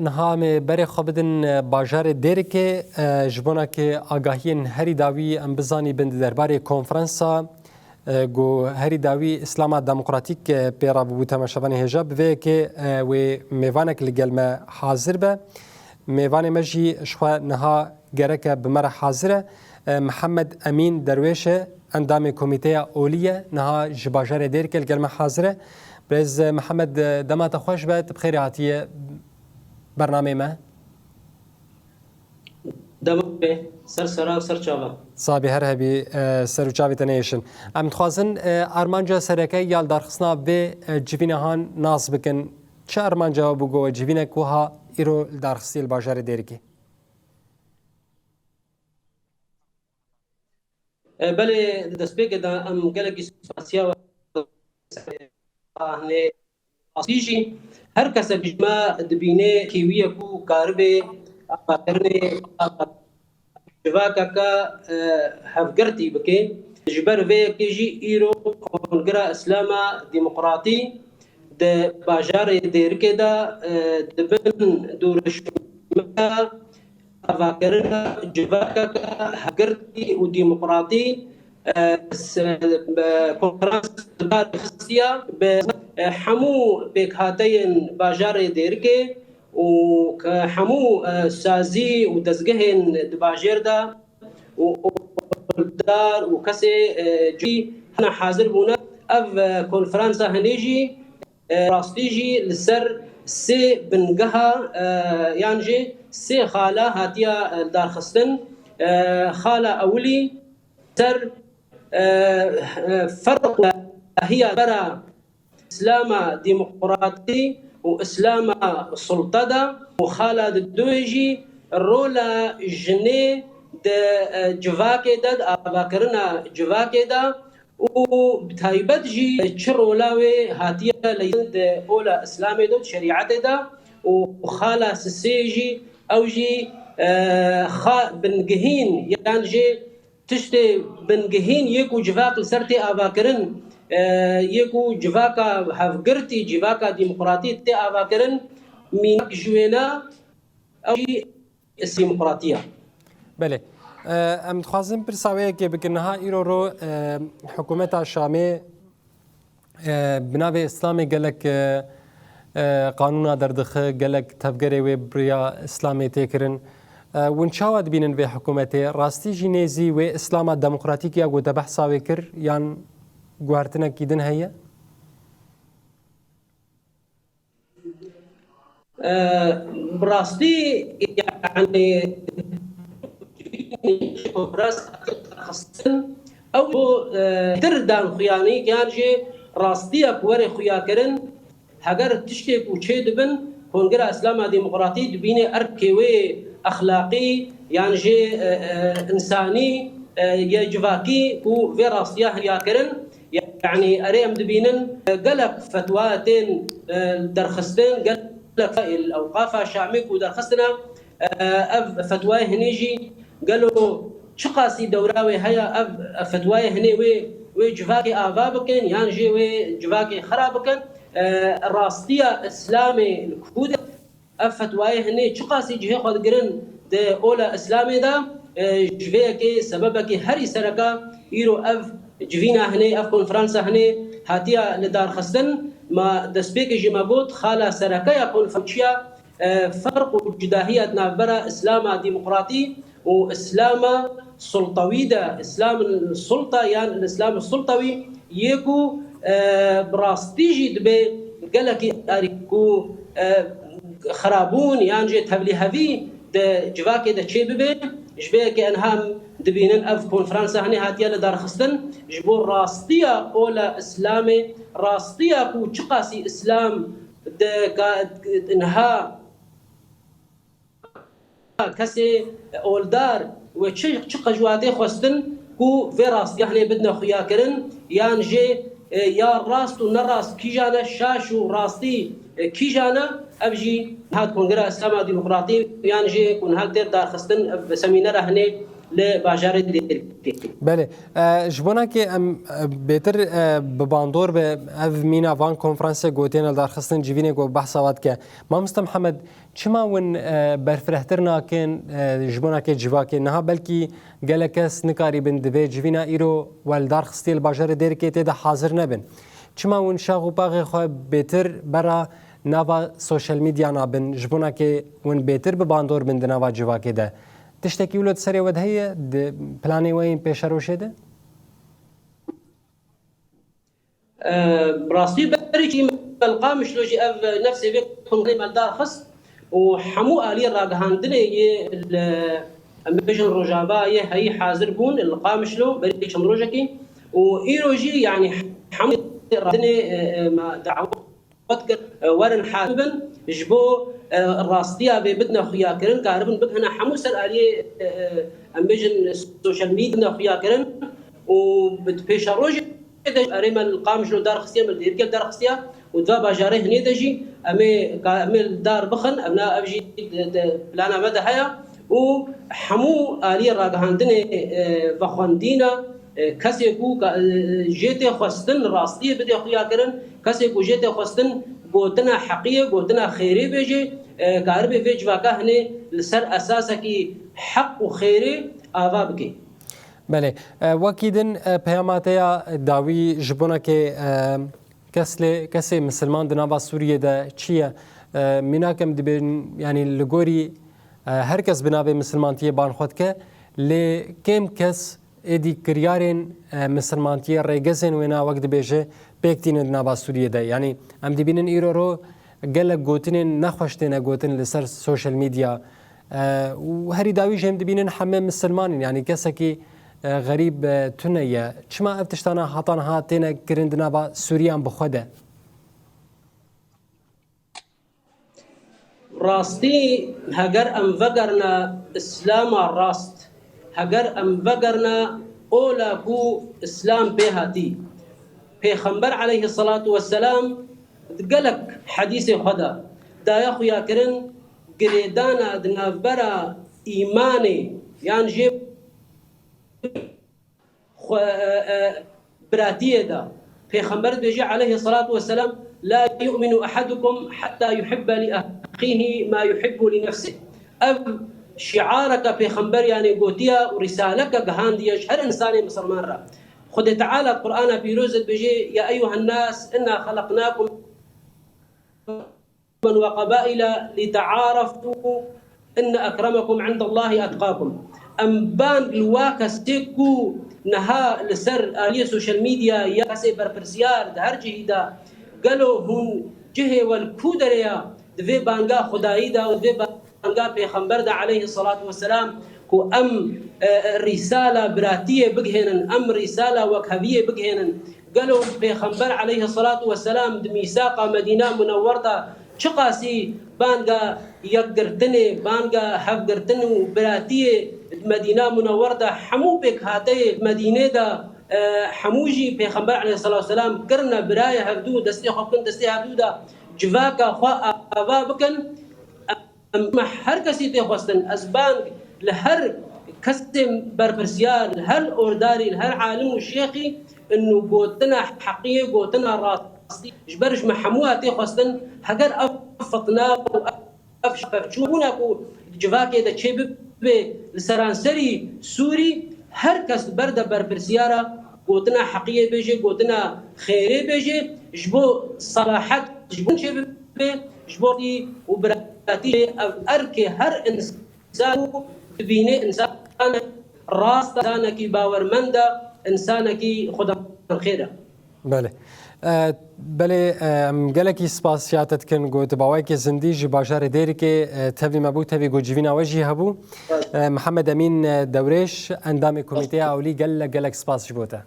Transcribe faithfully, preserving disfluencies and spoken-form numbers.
Niha em ê berê xwe bidin, e, bajarê Dêrikê, e, ji bona ku agahiyên herî dawî em bizanîbin di derbarê konferansa, e, ku herî dawî Îslama Demokratîk, e, pê re bûbû, temaşevanê hêja, bi vê yekê, e, wê mêvanek li gel me hazir be. Mêvanê me jî ji xwe niha gereke bi me re hazir e. E, Mihemed Emîn Derwêş e, endamê Komîteya Olî ye, niha ji bajarê Dêrikê li gel me hazir e. Birêz, e, Mihemed, e, dema te xweş be, tu bi xêrê hatiye bernameyê me. Dema be, ser sera, ser çava. Sabî her hebî, e, ser û çavê te neyêşin. Em dixwazin, e, armanca sereke ya li darxistina vê, e, civîna han nas bikin. Çi armanca we bû ku we civînek wiha îro li dar xistiye li bajarê Dêrikê? E, belê, di destpêkê de em gelekî spasiya we, rastî jî her kesek ji me dibîne kêwî ye ku karibe avakirinê civakeke, e, hevgirtî bike. Ji ber vê yekê jî îro Kongira Îslama Demokratî di bajarê Dêrikê de, e, di bin doruşmeke avakirina civakeke hevgirtî û demokratî, e, s-, e, konferans li dar xistiye bi, e, hemû pêkhateyên bajarê Dêrikê û ke hemû, e, sazî û dezgehên di bajêr de û oldar û kesê, e, cî hene hazir bûne. Ev, e, konferansa hinê jî, e, rastî jî li ser sê bingeha, e, yan jî sê xala hatiye, e, darxistin. E, xala ewilî ser, e, e, ferq û hiya bera Îslama Demokratî û Îslama Sulta de û xala di doyê jî rola jinê di, e, civakê de, di avakirina civakê de û bi taybet jî çi rola wê hatiye leyîzin di ola Îslamê de, di şerîetê de û xala sisê jî ew jî, e, xa-, bingehîn yan jî tiştê bingehîn yê ku civak li ser tê avakirin, e, yê ku civaka hevgirtî, civaka demokratî tê avakirin, mînak ji wêna ew jî demokratî ye. Belê. E, em dixwazin pirsa wê yekê bikin. Niha îro ro, e, hikûmeta Şamê E, bi navê Îslamê gelek, e, e, qanûna derdixe, gelek tevgerê wê bi riya Îslamê tê kirin. E, hûn çawa dibînin vê hikûmetê? Rastî jî nêzî wê Îslama demokratîk ya ku te behsa wê kir, yan guhertinekî din heye? E, bi rastî, yani, konferans xistin, ew bo, e, tir dan xuyanî yan jî rastiya ku were xuyakirin, heger tiştê ku çê dibin, Kongreya Îslama Demokratî dibîne erkê wê exlaqî yan jî, e, e, însanî, e, ye civakî ku vê rastiya xuyakirin. Yani, erê em dibînin, e, gelek fetwa tên, e, derxistin, gelek li ewqafa Şamê ku derxistine, e, ev fetwayê hinê jî gelo çiqasî dewra wê heye, ev fetwayê hinê wê, wê civakê ava bikin, yan jî wê civakê xera bikin, e, rastiya Îslamê li ku de? Ev fetwayê hinê çiqasî cihê xwe digirin di ola Îslamê de, e, ji vê yekê sebebekî herî sereke îro ev civîna hinê, ev konferansa hinê hatiye lidarxistin. Ma destpêkê jî me got, xala sereke ya konferansa çi ye, e, ferq û cudahiya di navbera Îslama demokratî û Îslama sultawî de, Îslam sulta yan Îslam sultawî yê ku, e, bi rastî jî dibe gelekî arî ku, e, xirabûn yan jî tevlîhevî di civakê de çêbibe. Ji vê yekê enha em dibînin ev konferansa hinê hatiye lidarxistin ji bo rastiya ola Îslamê, rastiya ku çiqasî Îslam di ka-, niha kesê oldar we çi, çi qejwatê xwestin ku vê rastiya hinê bidine xuyakirin, yan jî, e, ya rast û ne rast kîjan e, şaş û rastî, e, kîjan e, ev jî hat Kongreya Îslama Demokratî yan jî ku niha têr darxistin, ev semînera hinê li bajarê Dêrikê. Belê. E, ji bona ke em, e, bêtir, e, bi bandor be, ev mîna van konferansê ku têne darxistin civînê ku behsa we dike. Mamoste Mihemed, çima win, e, berfirehtir nakin, e, ji bona ke civakê niha belkî gelek kes nikarîbin divê civîna îro we li dar xistiye li bajarê Dêrikê tê de hazir nebin? Çima win şax û paxê xwe bêtir bera nava sosyal medya nabin, ji bona ke win bêtir bi bandor bin di nava civakê de? Tiştekî wilo di serê we de heye, di planê we yên pêşerojê de? Bi rastî berî çî me li Qamişlo jî ev nefsê vê kongrê me li dar xist û hemû aliyê ragihandinê yê li, em bêjin, Rojava yê heyî hazir bûn li Qamişlo berî çend rojekî û îro jî, yanî, hemû ragihandinê, e, e, me dawet kir, e, werin hazir bin, ji bo, e, rastiya vê bidine xuyakirin, karibin bigihine hemû ser aliyê, e, e, em bêjin, sosyal medya bidine xuyakirin û bi pêşerojê de erê me li Qamişlo darxistiye, me li Dêrikê darxistiye û di va bajarê hinê de jî em ê ka-, em ê li dar bixin, em na, ev jî di, di plana me de heye û hemû aliyê ragihandinê, e, vexwendîna, e, kesê ku ka-, e, jê tê xwestin rastiyê bidê xuyakirin, kesê ku jê tê xwestin gotina heqiyê, gotina xêrê bêjê, e, karibe vê civaka hinê li ser esasekî heq û xêrê ava bike. Belê. E, wekî din, e, peyama te ya dawî ji bona ke, e, kes lê, kesê misilman di nava Sûriyê de çi ye? E, mînak em dibên, yanî li gorî, e, her kes bi navê misilmantiyê ban xwe dike, lê kêm kes êdî kiryarên, e, misilmantiyê, rêgezên wêna wek dibêje pêk tînin di nava Sûriyê de. Yanî em dibînin îro ro gelek gotinên nexweş têne gotin li ser sosyal medya. E, û herî dawî jî em dibînin heme misilman in, yanî kesekî, e, xerîb, e, tune ye. Çima ev tiştana heta niha têne kirin di nava Sûriyan bi xwe de? Rastî, heger em vegerine Îslama rast, heger em vegerine ola ku Îslam pê hatî, Pêxember aleyhisselatu vesselam di gelek hedîsê xwe de daye xuyakirin, girêdana di navbera îmanê yan jê xwe, e, e, biratiyê de. Pêxember dibêje aleyhisselatu vesselam, "La yu'minu ahadukum hatta yuhibbe li ahihi ma yuhibbu li nefsih." Ev şiareke Pêxember, yanî, gotiye û rîsaleke gihandiye ji her insanê misilman re. Xwedê Teala di Qur'ana Pîroz de dibêje, "Ya eyyuhen nas, inna xelaqnakum" وقبائل لتعارفوا إن أكرمكم عند الله أتقاكم. Em bang li wa kesê ku niha li ser aliyê sosyal medya ya kesê berpirsiyar di her cihî de, gelo hûn cihê we li ku derê ya, di vê banga Xwedayî de û di vê banga Pêxember de aleyhisselatu vesselam ku em, e, e, rîsala biratiyê bigihênin, em rîsala wekheviyê bigihênin. Gelo Pêxember aleyhisselatu vesselam di mîsaqa Medîna Munewwer de çiqasî banga yekgirtinê, banga hevgirtin û biratiyê di Medîna Munewwer de hemû pêkhateyê Medînê de, e, hemû jî Pêxember aleyhisselatu vesselam kirine birayê hevdû, destê xwe bikin destê hevdû de civaka xwe ava bikin. Em, me her kesî tê xwestin, ez bang li her kesê berpirsiyar, li her ordarî, li her alim û şêxî, inu gotina heqiyê, gotina rastî, ji ber ji me hemû tê xwestin, heger ev fitna û ev şerpevçûbûna ku civakê de çê bibe li seranserî Sûrî, her kes berde berpirsiyara gotina heqiyê bêje, gotina xêrê bêje, ji bo selahet, ji bo çê bibe, ji bo û biratî ev erkê her însan dibîne, însanek rast e, însanekî bawermend e, însanekî xwedanxêr e. Belê. E, belê, e, em gelekî spasiya te dikin ku tu bi awayekî zindî ji bajarê Dêrikê, e, tevlî me bû, tevî ku civîna we jî hebû. E, Mihemed Emîn, e, Dewrêş, endamê Komîteya Ewlî, gelek, gelek spas ji bo te.